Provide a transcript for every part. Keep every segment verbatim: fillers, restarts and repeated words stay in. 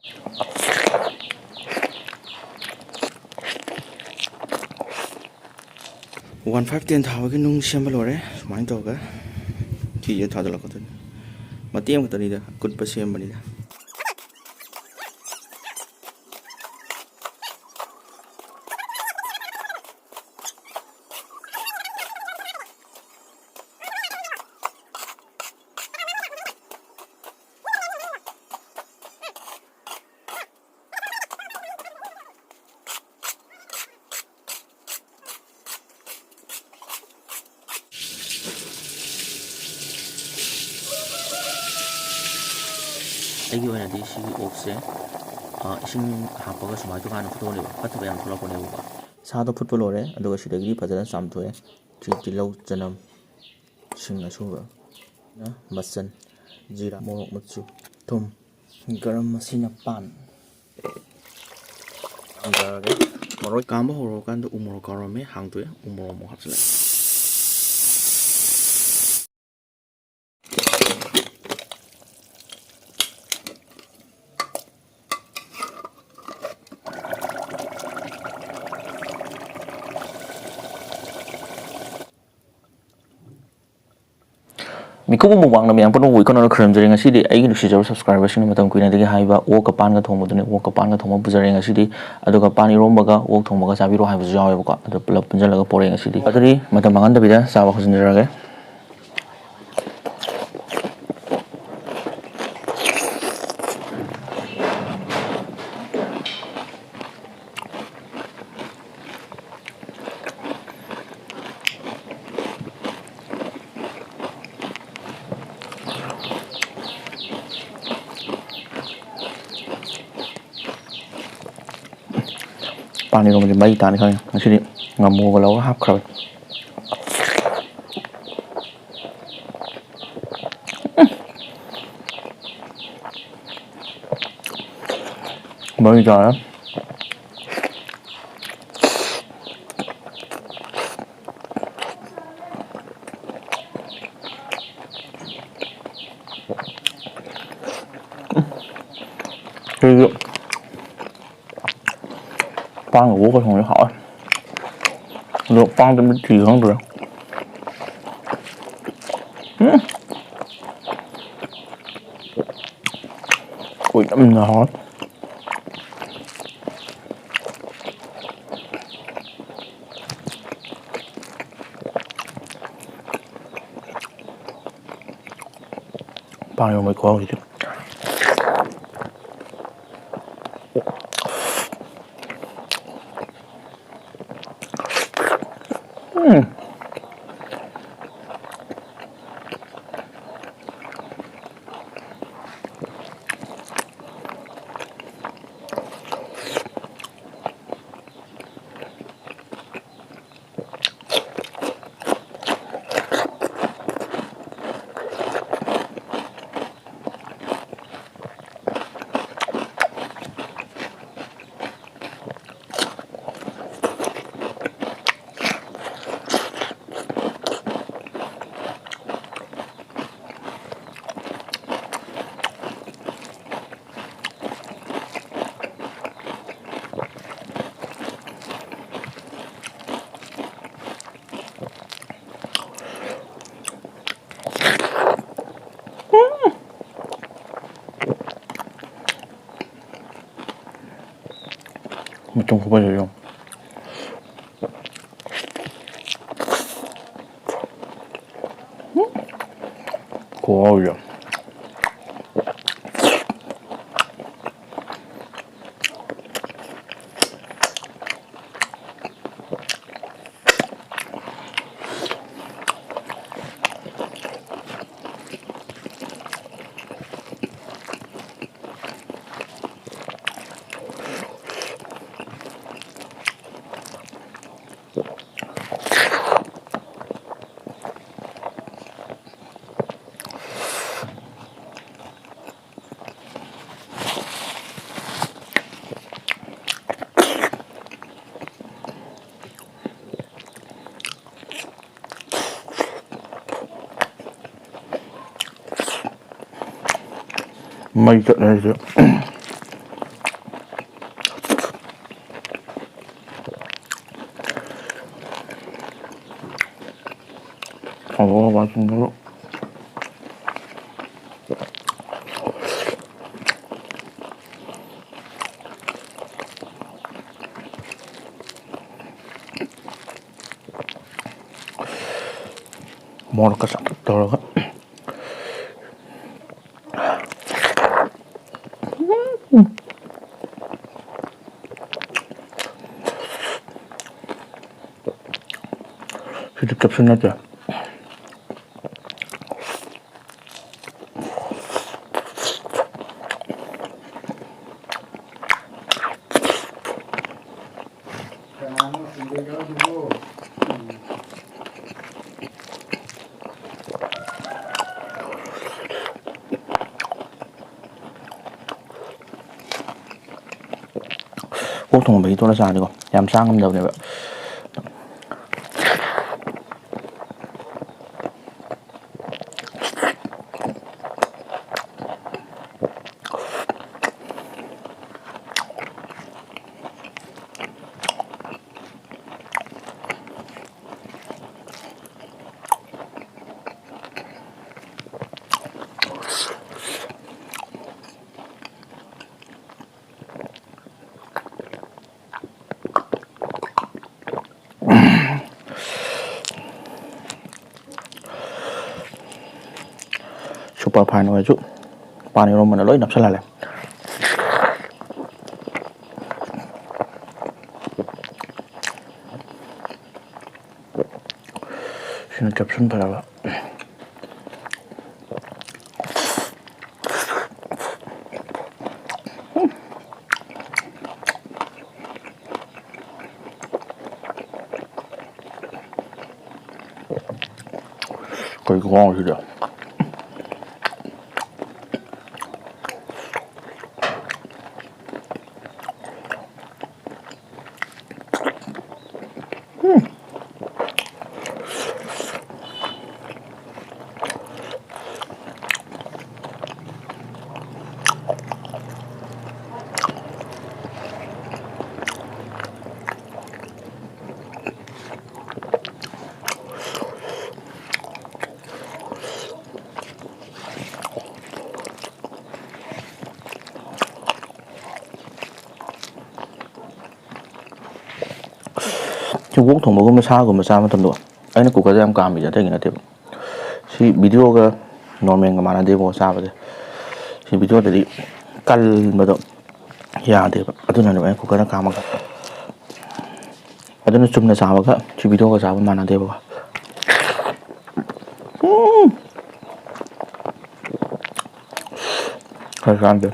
One five ten ꯊꯥꯕꯒꯤ ꯅꯨꯡ ꯁꯦꯝꯕ ꯂꯣꯏꯔꯦ꯫ ꯁꯨꯃꯥꯏꯅ ꯇꯧꯔꯒ ꯊꯤꯁꯦ ꯊꯥꯖꯤꯜꯂꯛꯀꯗꯣꯏꯅꯤ꯫ ꯃꯇꯦꯛ ꯑꯃꯈꯛꯇꯅꯤꯗ, ꯑꯀꯨꯠꯄ ꯁꯦꯝꯕꯅꯤꯗ꯫ ꯑꯩꯒꯤ ꯑꯣꯏꯅꯗꯤ ꯁꯤꯒꯤ ꯑꯣꯛꯁꯦ, ꯑ, ꯏꯁꯤꯡ ꯍꯥꯞꯄꯒ ꯁꯨꯃꯥꯏꯅ ꯇꯧꯀꯥꯟꯗ ꯐꯨꯠꯇꯣꯛꯑꯅꯦꯕ, ꯐꯠꯇꯕ ꯌꯥꯝ ꯊꯣꯛꯂꯛꯄꯅꯦꯕꯀꯣ꯫ ꯁꯥꯗꯣ ꯐꯨꯠꯄ ꯂꯣꯏꯔꯦ, ꯑꯗꯨꯒ ꯁꯤꯗꯒꯤꯗꯤ ꯐꯖꯅ ꯆꯥꯝꯊꯣꯛꯑꯦ꯫ ꯁꯤ ꯇꯤꯜꯍꯧ, ꯆꯅꯝ, ꯁꯤꯡ ꯑꯁꯨꯕ, ꯃꯆꯜ, ꯖꯤꯔꯥ, ꯃꯣꯔꯣꯛ ꯃꯆꯨ, ꯊꯨꯝ, ꯒꯔꯝ ꯃꯁꯤꯅ ꯄꯥꯟ꯫ ꯍꯥꯡꯗꯔꯒꯦ꯫ ꯃꯔꯣꯏ ꯀꯥꯝꯕ ꯍꯧꯔꯀꯥꯟꯗ ꯎ ꯃꯣꯔꯣꯛ ꯀꯥꯝꯔꯝꯃꯦ, ꯍꯥꯡꯗꯣꯛꯑꯦ, ꯎ ꯃꯣꯔꯣꯛ ꯑꯃꯨꯛ ꯍꯥꯞꯆꯤꯜꯂꯛꯑꯦ꯫ ꯃꯤꯀꯨꯞ ꯑꯃ ꯋꯥꯡꯅ ꯃꯌꯥꯝ ꯄꯨꯝꯅꯃꯛꯄꯨ ꯏꯀꯣꯟꯅꯅ ꯈꯨꯔꯨꯝꯖꯔꯤ꯫ ꯉꯁꯤꯗꯤ ꯑꯩꯒꯤ ꯅꯨꯡꯁꯤꯖꯕ subscriberꯁꯤꯡꯅ ꯃꯇꯝ ꯀꯨꯏꯅꯗꯒꯤ ꯍꯥꯏꯕ ꯑꯣꯛꯀ ꯄꯥꯟꯒ ꯊꯣꯡꯕꯗꯨꯅꯤ꯫ ꯑꯣꯛꯀ ꯄꯥꯟꯒ ꯊꯣꯡꯕ ꯄꯨꯖꯔꯦ ꯉꯁꯤꯗꯤ꯫ ꯑꯗꯨꯒ ꯄꯥꯟ ꯏꯔꯣꯝꯕꯒ ꯑꯣꯛ ꯊꯣꯡꯕꯒ ꯆꯥꯕꯤꯔꯣ ꯍꯥꯏꯕꯁꯨ ꯌꯥꯎꯋꯦꯕꯀꯣ꯫ ꯑꯗꯨ ꯄꯨꯂꯞ ꯄꯨꯟꯁꯤꯜꯂꯒ ꯄꯣꯔꯛꯑꯦ ꯉꯁꯤꯗꯤ꯫ ꯑꯗꯨꯗꯤ ꯃꯇꯝ ꯃꯥꯡꯍꯟꯗꯕꯤꯗ ꯆꯥꯕ ꯍꯧꯖꯤꯟꯖꯔꯒꯦ꯫ ꯄꯥꯟ ꯏꯔꯣꯝꯕꯗꯤ ꯃꯩ ꯇꯥꯅꯤ ꯈꯪꯉꯤ꯫ ꯉꯁꯤꯗꯤ ꯉꯥꯃꯨꯒ ꯂꯧꯔꯒ ꯍꯥꯞꯈ꯭ꯔꯕꯅꯤ꯫ ꯃꯩ ꯇꯥꯔꯦ꯫ ꯁꯤꯁꯨ ꯄꯥꯟꯒ ꯑꯣꯛꯀ ꯊꯣꯡꯉꯗꯤ ꯍꯥꯎꯋꯦ꯫ ꯑꯗꯣ ꯄꯥꯟꯗ ꯃꯤꯠ ꯊꯤ ꯈꯪꯗ꯭ꯔꯦ꯫ ꯎꯝ꯫ ꯑꯣꯏꯅꯝꯅ ꯍꯥꯎꯋꯦ꯫ ꯄꯥꯟ ꯌꯣꯝꯕꯩ ꯈꯨꯍꯥꯎꯁꯤꯗꯤ꯫ ꯎꯝ꯫ ꯃꯇꯨꯝ ꯈꯨꯄꯥꯏꯁꯤꯗꯤ ꯌꯦꯡꯉꯨ꯫ ꯈꯨꯍꯥꯎꯁꯦ꯫ ꯃꯩ ꯆꯠꯂꯦ ꯑꯩꯁꯦ꯫ ꯃꯣꯔꯣꯛ ꯃꯆꯨꯗꯨ꯫ ꯃꯣꯔꯣꯛꯀ ꯆꯥꯛ ꯇꯧꯔꯒ꯫ ꯁꯤꯗꯤ ꯀꯦꯞꯁꯨꯜ ꯅꯠꯇꯦ꯫ ꯑꯣꯛ ꯊꯣꯡꯕꯒꯤ ꯇꯣꯠꯂ ꯆꯥꯔꯗꯤꯀꯣ ꯌꯥꯝ ꯆꯥ ꯉꯝꯗꯕꯅꯦꯕ꯫ Super fine ꯑꯣꯏꯔꯁꯨ ꯄꯥꯟ ꯏꯔꯣꯝꯕꯅ ꯂꯣꯏ ꯅꯞꯁꯜꯍꯜꯂꯦ꯫ ꯁꯤꯅ ꯀꯦꯞꯁꯨꯜ ꯐꯖꯕ꯫ ꯀꯩ ꯈꯨꯍꯥꯎꯅꯣ ꯁꯤꯗꯤ꯫ ꯁꯤ ꯑꯣꯛ ꯊꯣꯡꯕꯒꯨꯝꯕ, ꯁꯥꯒꯨꯝꯕ ꯆꯥꯕ ꯃꯇꯝꯗꯣ ꯑꯩꯅ ꯀꯨꯀꯔꯗ ꯌꯥꯝ ꯀꯥꯝꯃꯤꯁꯦ ꯑꯇꯩꯒꯤ ꯅꯠꯇꯦꯕ꯫ ꯁꯤ ꯚꯤꯗꯤꯑꯣꯒ ꯅꯣꯔꯃꯦꯜꯒ ꯃꯥꯟꯅꯗꯦꯕꯀꯣ ꯆꯥꯕꯁꯦ꯫ ꯁꯤ ꯚꯤꯗꯤꯑꯣꯗꯗꯤ ꯀꯟꯕꯗꯣ ꯌꯥꯗꯦꯕ, ꯑꯗꯨꯅꯅꯦꯕ ꯑꯩꯅ ꯀꯨꯀꯔꯗ ꯀꯥꯝꯃꯒ꯫ ꯑꯗꯨꯅ ꯆꯨꯝꯅ ꯆꯥꯕꯒ ꯁꯤ ꯚꯤꯗꯤꯑꯣꯒ ꯆꯥꯕ ꯃꯥꯟꯅꯗꯦꯕꯀꯣ꯫ ꯎꯝ꯫ ꯈꯔ ꯆꯥꯝꯗꯦ꯫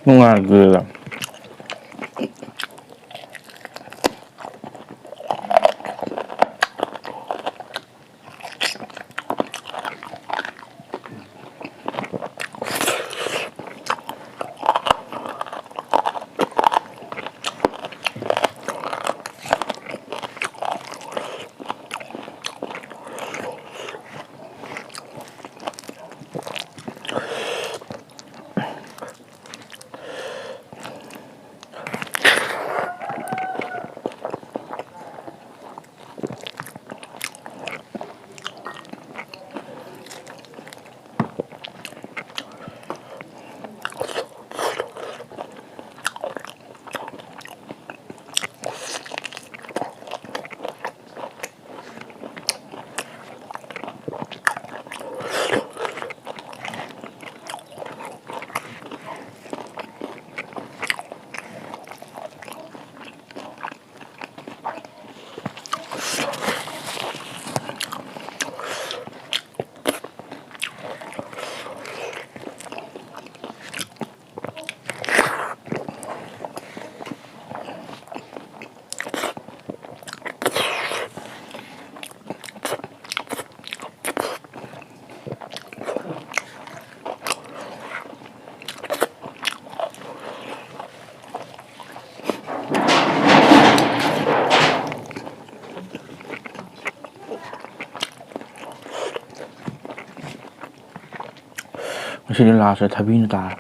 ꯅꯨꯡꯉꯥꯏꯈ꯭ꯔꯦꯗ꯫ ꯉꯁꯤꯗꯤ ꯂꯥꯁꯇ ꯊꯕꯤꯅ ꯇꯥꯔꯦ꯫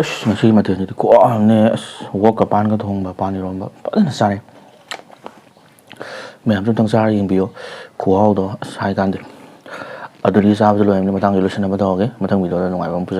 ꯑꯁ, ꯉꯁꯤꯒꯤ ꯃꯊꯦꯜꯁꯤꯗꯤ ꯈꯨꯍꯥꯎ ꯑꯃꯅꯦ꯫ ꯑꯁ, ꯑꯣꯛꯀ ꯄꯥꯟꯒ ꯊꯣꯡꯕ, ꯄꯥꯟ ꯏꯔꯣꯟꯕ ꯐꯖꯅ ꯆꯥꯔꯦ꯫ ꯃꯌꯥꯝꯁꯨ ꯑꯝꯇꯪ ꯆꯥꯔ ꯌꯦꯡꯕꯤꯌꯨ ꯈꯨꯍꯥꯎꯗꯣ꯫ ꯑꯁ, ꯍꯥꯏ ꯀꯥꯟꯗꯦ꯫ ꯑꯗꯨꯗꯤ ꯆꯥꯕꯁꯨ ꯂꯣꯏꯔꯕꯅꯤꯅ ꯃꯇꯥꯡꯁꯤ ꯂꯣꯏꯁꯤꯟꯅꯕ ꯇꯧꯔꯒꯦ꯫ ꯃꯊꯪ video ꯗ ꯅꯨꯡꯉꯥꯏꯕ ꯑꯃ ꯄꯨꯖꯔꯛꯀꯦ꯫